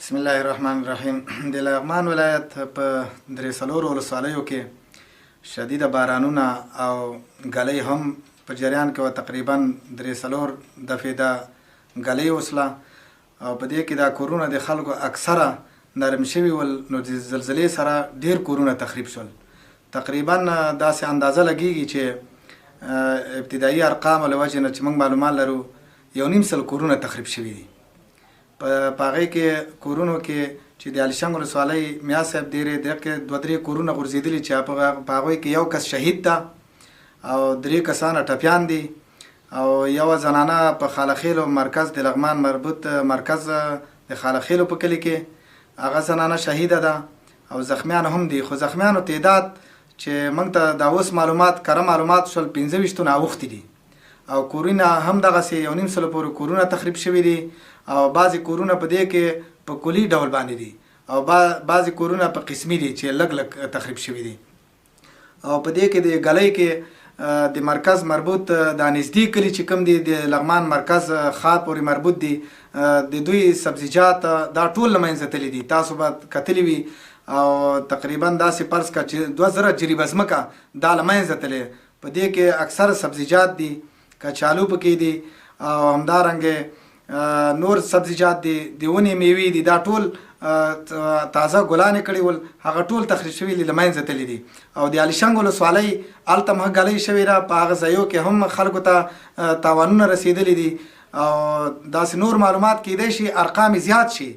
بسم الله الرحمن الرحیم. د لغمان ولایت په درې څلورو ولسوالیو کې شدیده بارانونه او ږلۍ هم په جریان کې وه. تقریبا درې څلور دفعې دا ږلۍ وسله او په دې کې دا کورونه د خلکو اکثره نرم شوي ول، نو د زلزلې سره ډېر کورونه تخریب شول. تقریبا داسې اندازه لګېږي چې ابتدایي ارقامو له وجې نه چې موږ معلومات لرو، 1.5 کورونه تخریب شوي دي. په هغې کې کورونو کې چې د علیشنګ ولسوالۍ میا صاحب دیرې دغه دوه درې کورونه غورځېدلي چې په هغوی کې یو کس شهید ده او درې کسانه ټپیان دي، او یوه زنانه په خالخیلو مرکز، د لغمان مربوط مرکز د خالخیلو په کلي کې هغه زنانه شهیده ده او زخمیان هم دي. خو زخمیانو تعداد چې موږ ته دا اوس معلومات کره معلومات شول، 25 نه اوښتي دي. او کورونه هم دغسې 1.5 پورې کورونه تخریب شوي دي، او بعضې کورونه په دې کې په کلي ډول باندې دي او بعضې کورونه په قسمي دي چې لږ لږ تخریب شوي دي. او په دې کې د ږلۍ کې د مرکز مربوط دا نږدې کلي چې کوم دي، د لغمان مرکز ښار پورې مربوط دي، د دوی سبزیجات دا ټول له منځه تللي دي. تاسو به کتلي وي، او تقریبا داسې فرض کړه چې 2000 جریبه ځمکه دا له منځه تللې. په دې کې اکثر سبزیجات دي، کچالو پکې دي او همدارنګه نور سبزیجات دي، د ونې میوې دي. دا ټول تازه ګلان یې کړي ول، هغه ټول تخریب شوي دي، له منځه تللي دي. او د علیشنګ ولسوالۍ هلته هم ږلۍ شوې ده، په هغه ځایو کې هم خلکو ته تاوانونه رسېدلي دي. او داسې نور معلومات کیدای شي ارقام یې زیات شي،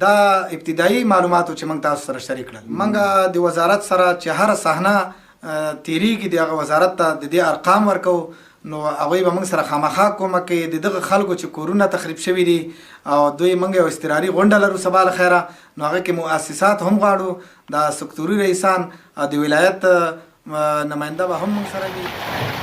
دا ابتدایي معلوماتو چې موږ تاسو سره شریک کړل. موږ د وزارت سره چې هره صحنه تیریږي، د هغه وزارت ته د دې ارقام ورکو، نو هغوی به موږ سره خامخا کومک کوي. د دغه خلکو چې کورونه تخریب شوي دي او دوی موږ یو اضطراري غونډه لرو سبا له خیره، نو هغه کې مؤسسات هم غواړو، د سکتوري رئیسان او د ولایت نماینده به هم موږ سره وي.